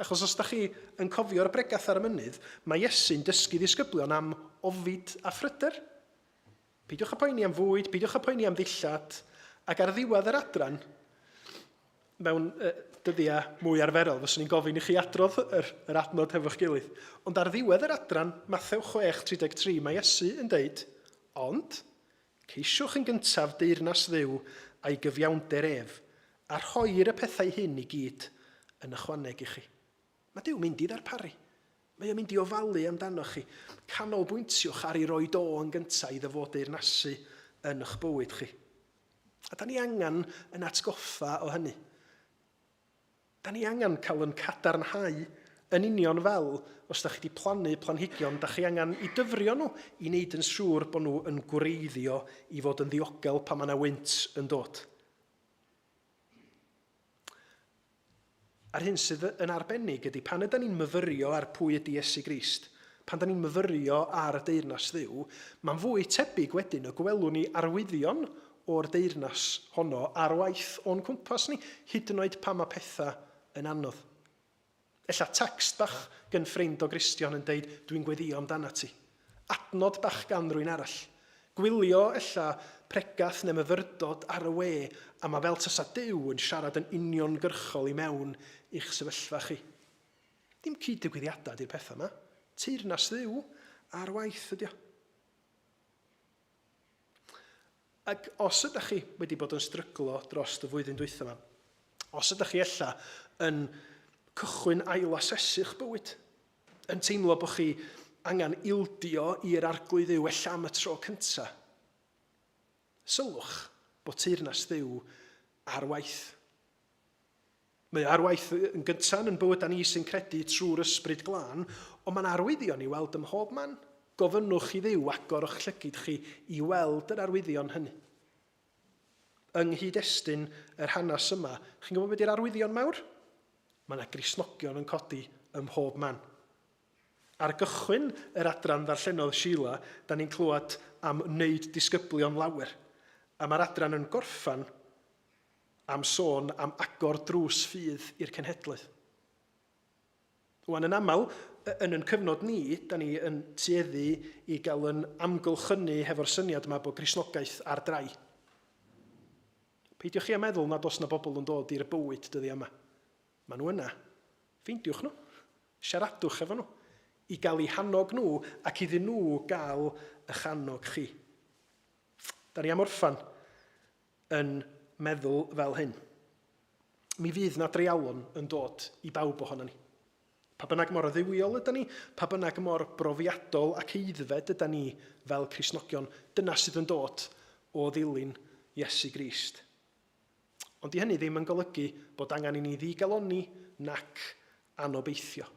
achos os da chi yn cofio'r bregath ar y mynydd, mae Iesu'n dysgu ddisgyblion am ofid a phryder. Peidiwch â poeni am fwyd, peidiwch â poeni am ddillad, ac ar ddiwedd yr adran, mewn uh, dyddiau mwy arferol, fyswn i'n gofyn i chi adrodd yr, yr adnod hefo'ch gilydd. Ond ar ddiwedd yr adran, Mathew 6:33, mae Iesu yn deud, Ond, ceisiwch yn gyntaf deyrnas Dduw a'i gyfiawnder ef, A rhoir y pethau hyn i gyd yn ychwaneg i chi. Mae Duw mynd i ddarparu. Mae o'n mynd i ofalu amdanoch chi. Canolbwyntiwch ar ei roid o yn gyntaf iddo fo deyrnasu yn eich bywyd chi. A da ni angen yn atgoffa o hynny. Da ni angen cael yn cadarnhau yn union fel os da chi wedi plannu planhigion, da chi angen i dyfrio nhw i wneud yn siŵr bod nhw yn gwreiddio i fod yn ddiogel pan mae yna wynt yn dod. A'r hyn sydd yn arbennig ydy pan yda ni'n myfyrio ar pwy ydy Iesu Grist, pan da ni'n myfyrio ar y deyrnas Dduw, mae'n fwy tebyg wedyn y gwelwn ni arwyddion o'r deyrnas honno ar waith o'n cwmpas ni, hyd yn oed pan mae pethau yn anodd. Ella text bach gen ffrind o Gristion yn deud dwi'n gweddïo amdanat ti. Adnod bach gan rwy'n arall. Gwylio ella pregath neu myfyrdod ar y we a mae fel tasa Duw yn siarad yn uniongyrchol i mewn i'ch sefyllfa chi. Dim cyd-ddigwyddiadau ydy'r pethau yma. Teyrnas Dduw ar waith ydy o. Ac os ydych chi wedi bod yn stryglo dros y flwyddyn dwytha yma, os ydych chi ella yn cychwyn ailasesu'ch bywyd, yn teimlo bod chi angen ildio i'r Arglwydd Dduw ella am y tro cynta, sylwch bod teyrnas Dduw ar waith. Mae o ar waith yn gyntaf yn ein bywydau ni sy'n credu trwy'r Ysbryd Glân, ond mae'n arwyddion i weld ym mhob man. Gofynnwch i Dduw agor o'ch llygid chi i weld yr arwyddion hynny. Yng nghyd-destun yr hanes yma, chi'n gwybod beth yw'r arwyddion mawr? Mae yna Gristnogion yn codi ym mhob man. Ar gychwyn yr adran ddarllenodd Sheila, da ni'n clywed am wneud disgyblion lawer. A mae'r adran yn gorffen am sôn am agor drws ffydd i'r cenhedloedd. Wan, yn aml, yn yn cyfnod ni, da ni yn tueddu i gael yn amgylchynu hefo'r syniad yma bod Gristnogaeth ar drai. Peidiwch chi â meddwl nad oes na bobl yn dod i'r bywyd dyddiau yma. Maen nhw yna. Ffeindiwch nhw. Siaradwch efo nhw. I gael eu hannog nhw ac iddyn nhw gael eich annog chi. Da ni am orffan yn meddwl fel hyn. Mi fydd 'na dreialon yn dod i bawb ohonon ni. Pa bynnag mor dduwiol ydan ni, pa bynnag mor brofiadol ac aeddfed ydan ni fel Cristnogion, dyna sydd yn dod o ddilyn Iesu Grist. Ond 'di hynny ddim yn golygu bod angen i ni ddigalonni nac anobeithio.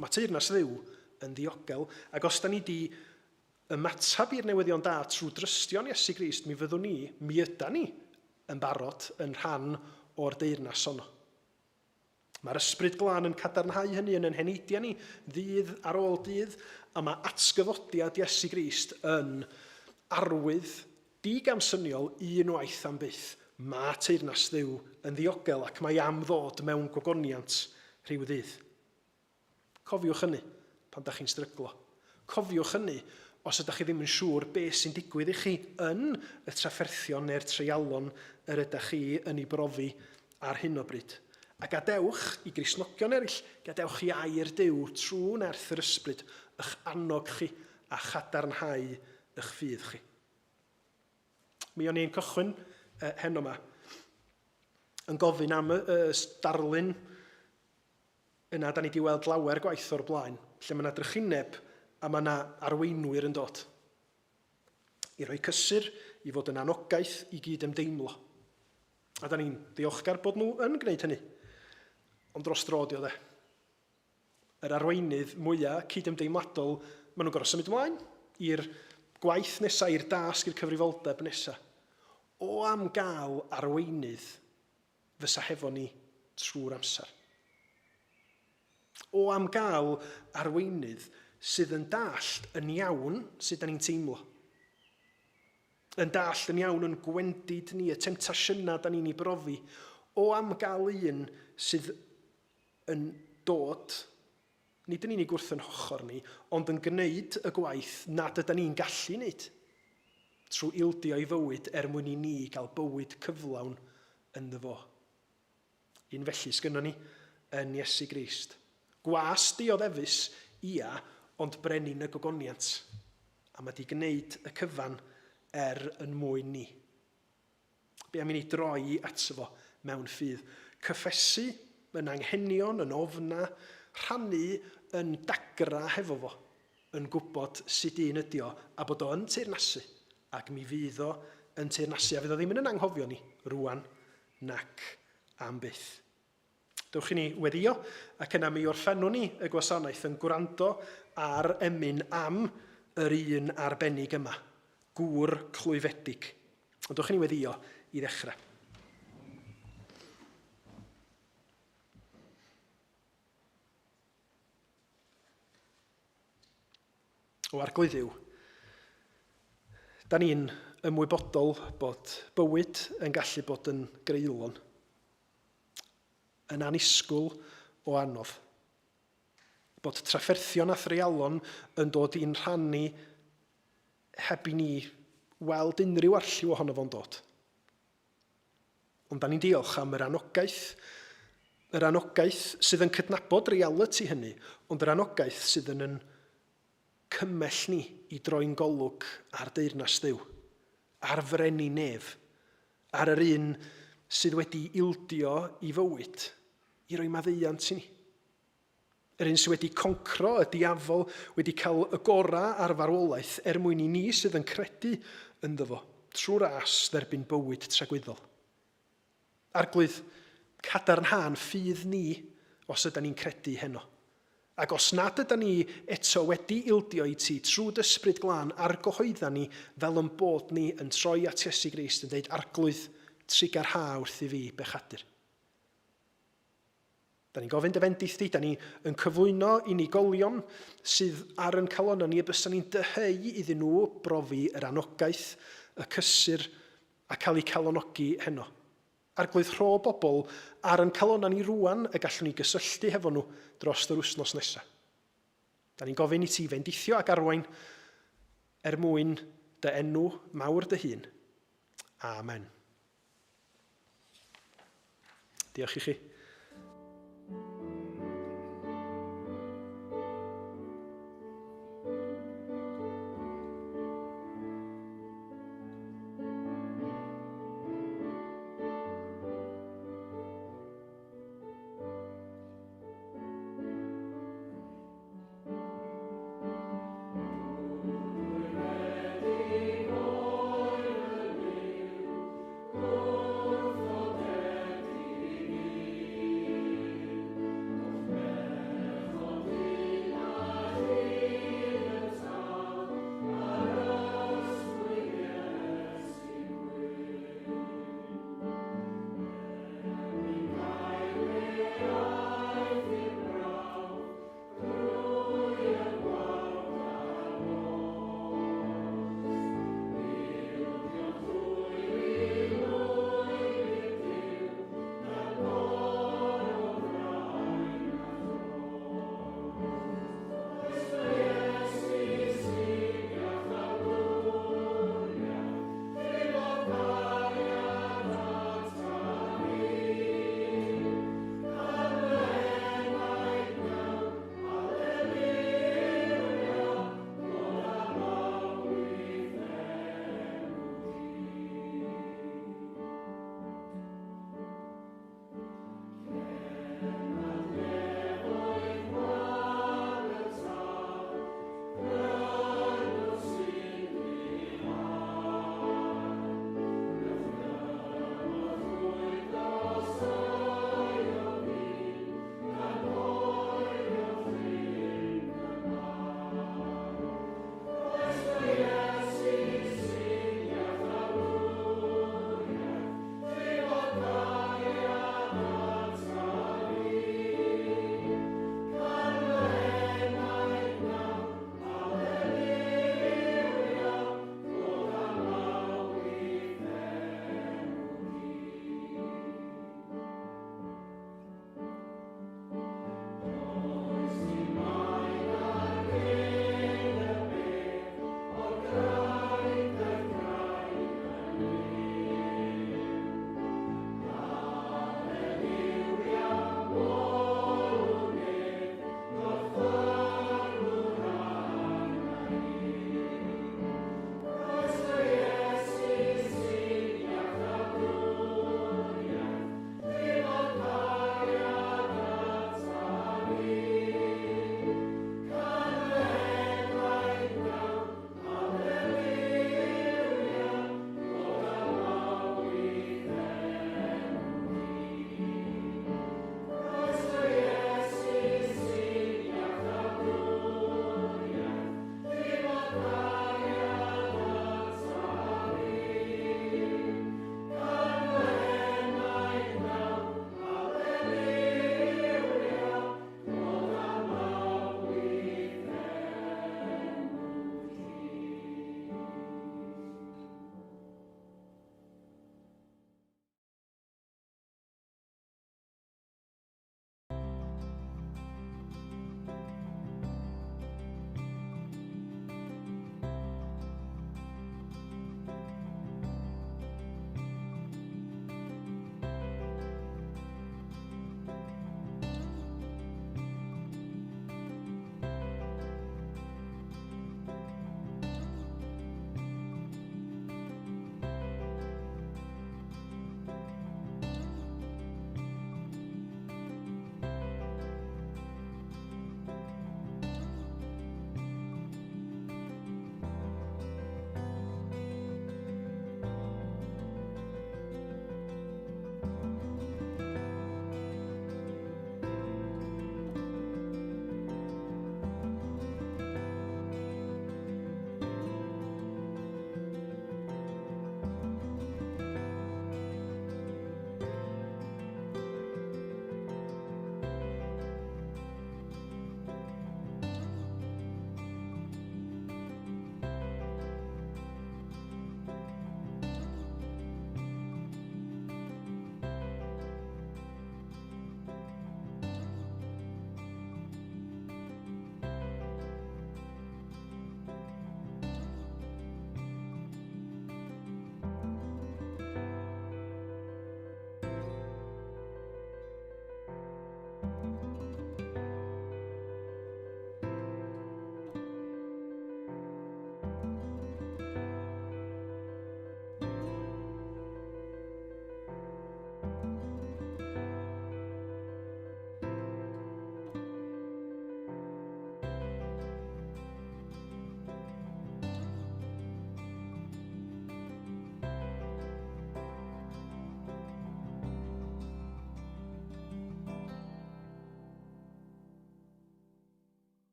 Mae teyrnas Dduw yn ddiogel, ac os da ni di ymateb i'r newyddion da trwy drystio'n Iesu Grist, mi fyddwn ni, mi yda ni, yn barod yn rhan o'r deyrnas honno. Mae'r Ysbryd Glân yn cadarnhau hynny yn ein heneidiau ni, ddydd ar ôl dydd, a mae atgyfodiad Iesu Grist yn arwydd digamsyniol unwaith am byth. Mae teyrnas Dduw yn ddiogel ac mae am ddod mewn gogoniant rhyw ddydd. Cofiwch hynny pan da chi'n stryglo. Cofiwch hynny os ydych chi ddim yn siŵr beth sy'n digwydd i chi yn y trafferthion neu'r treialon yr ydych chi yn ei brofi ar hyn o bryd. A gadewch i Gristnogion eraill, gadewch i air Duw trwy nerth yr Ysbryd ych annog chi a chadarnhau eich ffydd chi. Mi o'n i'n cychwyn heno yma yn gofyn am y, y darlun Yna, da ni 'di weld lawer gwaith o'r blaen, lle mae 'na drychineb a mae 'na arweinwyr yn dod i roi cysur, i fod yn anogaeth, i gyd-ymdeimlo. A da ni'n ddiolchgar bod nhw yn gwneud hynny. Ond dros dro 'di o de. Yr arweinydd mwya cyd-ymdeimladol, maen nhw'n gorfod symud ymlaen i'r gwaith nesa, i'r dasg, i'r cyfrifoldeb nesa. O am gael arweinydd fysa hefo ni trwy'r amser. O am gael arweinydd sydd yn dallt yn iawn sut da ni'n teimlo. Yn dallt yn iawn yn gwendid ni, y temtasiynau da ni'n ei brofi. O am gael un sydd yn dod, nid yn unig wrth yn hochr ni, ond yn gwneud y gwaith nad yda ni'n gallu wneud, trwy ildio ei fywyd er mwyn i ni gael bywyd cyflawn ynddo fo. Un felly sgynnon ni yn Iesu Grist. Gwas dioddefus, ia, ond brenin y gogoniant, a mae di gwneud y cyfan er yn mwyn ni. Be am i ni droi ato fo mewn ffydd? Cyffesu yn anghenion, yn ofna, rhannu yn dagra hefo fo, yn gwybod sut un ydi o a bod o yn teyrnasu, ac mi fydd o yn teyrnasu a fydd o ddim yn yn anghofio ni rwan nac am byth. Dewch i ni weddïo, ac yna mi orffennwn ni y gwasanaeth yn gwrando ar emyn am yr un arbennig yma, gŵr clwyfedig. Ond dewch i ni weddïo i ddechrau. O Arglwydd Dduw, da ni'n ymwybodol bod bywyd yn gallu bod yn greulon, yn annisgwyl o anodd. Bod trafferthion a threialon yn dod i'n rhan ni heb i ni weld unrhyw arlliw ohono fo'n dod. Ond da ni'n diolch am yr anogaeth, yr anogaeth sydd yn cydnabod realiti hynny, ond yr anogaeth sydd yn yn cymell ni i droi'n golwg ar deyrnas Dduw, ar frenin nef, ar yr un sydd wedi ildio i fywyd i roi maddeuant i ni. Yr un sydd wedi concro y diafol, wedi cael y gorau ar farwolaeth er mwyn i ni sydd yn credu ynddo fo, trwy ras dderbyn bywyd tragwyddol. Arglwydd, cadarnha'n ffydd ni os ydan ni'n credu heno. Ac os nad ydan ni eto wedi ildio i ti trwy d'Ysbryd Glân, argyhoedda ni fel yn bod ni yn troi at Iesu Grist yn deud, Arglwydd, trugarha wrthi fi, bechadur. Da ni'n gofyn dy fendith di, da ni yn cyflwyno unigolion sydd ar yn calonnau ni y bysa ni'n dyheu iddyn nhw brofi yr anogaeth, y cysur a cael eu calonogi heno. Arglwydd rho bobl ar yn calonnau ni rwan y gallwn ni gysylltu hefo nhw dros yr wythnos nesaf. Da ni'n gofyn i ti fendithio ac arwain er mwyn dy enw mawr dy hun. Amen. Diolch i chi.